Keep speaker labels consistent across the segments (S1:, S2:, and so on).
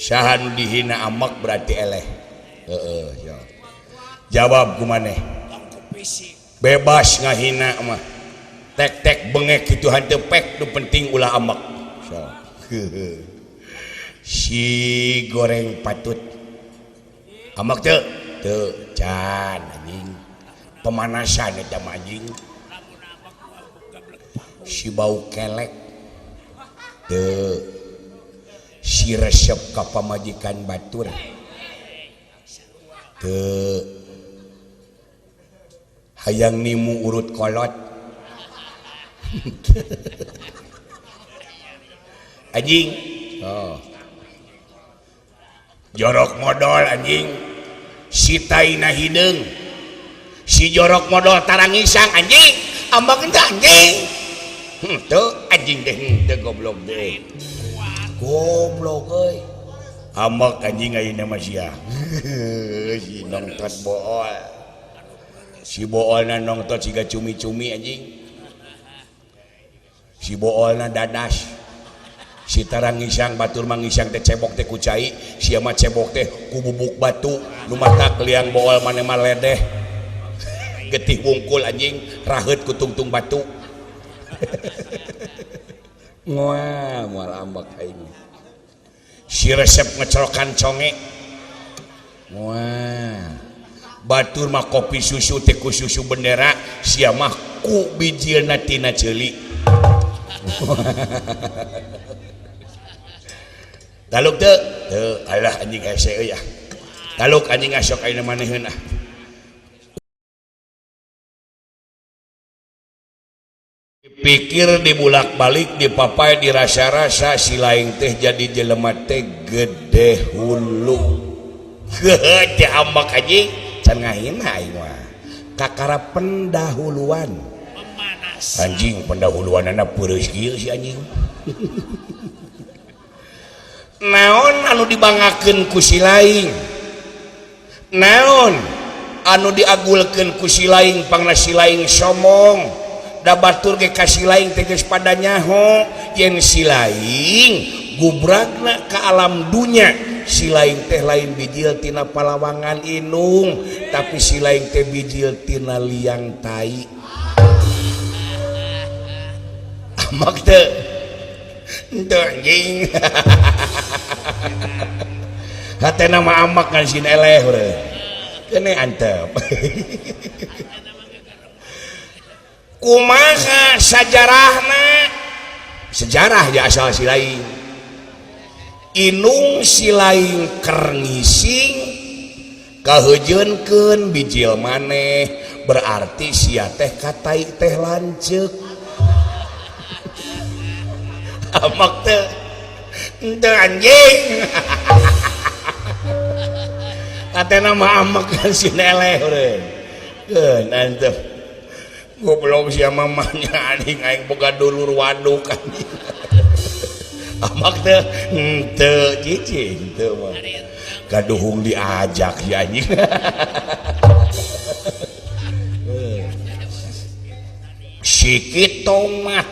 S1: Saha nu dihina ambek berarti eleh. Heeh, ya. Jawab ku maneh. Bebas ngahina mah. Tek-tek bengek kitu hanteu pek, nu penting ulah ambek. Sok. Si goreng patut. Ambek teu? Teu, can anjing. Pemanasan eta mah anjing. Si bau kelek. Teu. Si resep ka pamajikan batur. Teu. Hayang nimu urut kolot. Anjing. Oh. Jorok modol anjing. Si taina hideung. Si jorok modol tarangisang anjing. Ambek teh anjing. Henteu anjing teh henteu goblok teh. Goblok euy. Ambek anjing ayeuna mah sia. Si nongtot bool. Si boolna nongtot siga cumi-cumi anjing. Si boolna dadas. Si tarangisang batur mangisang teh cebok teh ku cai, sia mah cebok teh ku bubuk batu. Nu matak liang bool maneh mah ledeh. Getih wungkul anjing, raheut ku tungtung batu. Moal moal ambek aing. Si resep ngecerokan conge. Moal. Batur mah kopi susu teh ku susu bendera, sia mah ku bijilna tina ceuli. Taluk teu? Teu, alah anjing hese euy ah. Taluk anjing asok ayeuna maneheun ah. Pikir dibulak-balik dipapai dirasa-rasa si lain teh jadi jelema teh gede hulu. Heuh teh ambek anjing can ngahina aing mah. Kakara pendahuluan. Anjing pendahuluanana peureus kieu si anjing. Naon anu dibanggakeun ku si lain? Naon anu diagulkeun ku si lain pangna si lain sombong? Da batur ge ka si lain teh geus pada nyaho yen si lain gubragna ka alam dunya. Si lain teh lain bijil tina palawangan inung, tapi si lain teh bijil tina liang tai. Ambek teu? Henteu anjing. Hatena mah ambek ngan sin eleh urang. Keune antep. Kumaha sajarahna? Sejarah ya asal si lain. Inung si lain keur ngising kaheujeunkeun bijil maneh, berarti sia teh katai teh lanceuk. Ambek teu? Henteu anjing. Hatena mah ambek kan si eleh urang. Keun antep. Goblok sia mamanya anjing aing boga dulur waduk anjing. Ambek teu? Henteu cicing teu mah. Kaduhung diajak si anjing. Sikit tomat,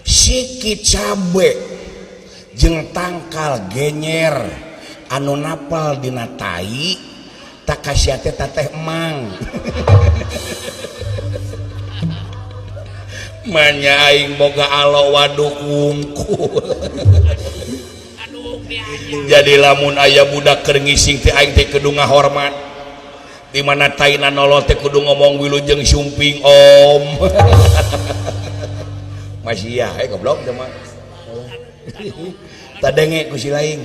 S1: sikit cabe, jeung tangkal genyer anu napal dina tai tak kasia teh teteh emang. Manya aing boga alo waduk wungkul. Jadi lamun aya budak keur ngising teh aing teh kudu ngahormat. Di mana taina nolol teh kudu ngomong wilujeng sumping om. Masih ya, goblok teh mah. Tadenge ku si lain.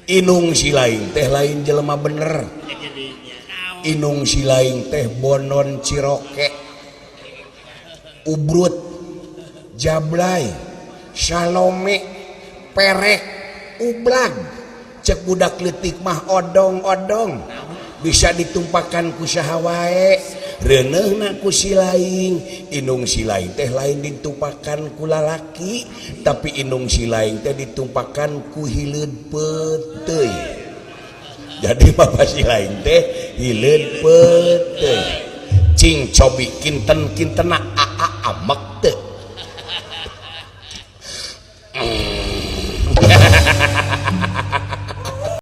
S1: Inung si lain teh lain jelema bener. Inung si lain teh bonon ciroke. Ubrut, jablay, salome, perek, ublag. Cek budak leutik mah odong-odong. Bisa ditumpakan ku saha wae. Reuneuhna ku si lain. Inung si lain teh lain ditumpakan ku lalaki, tapi inung si lain teh ditumpakan ku hileud peuteuy. Jadi bapak si lain teh hileud peuteuy. Cing cobi kinten-kintena aa ambek.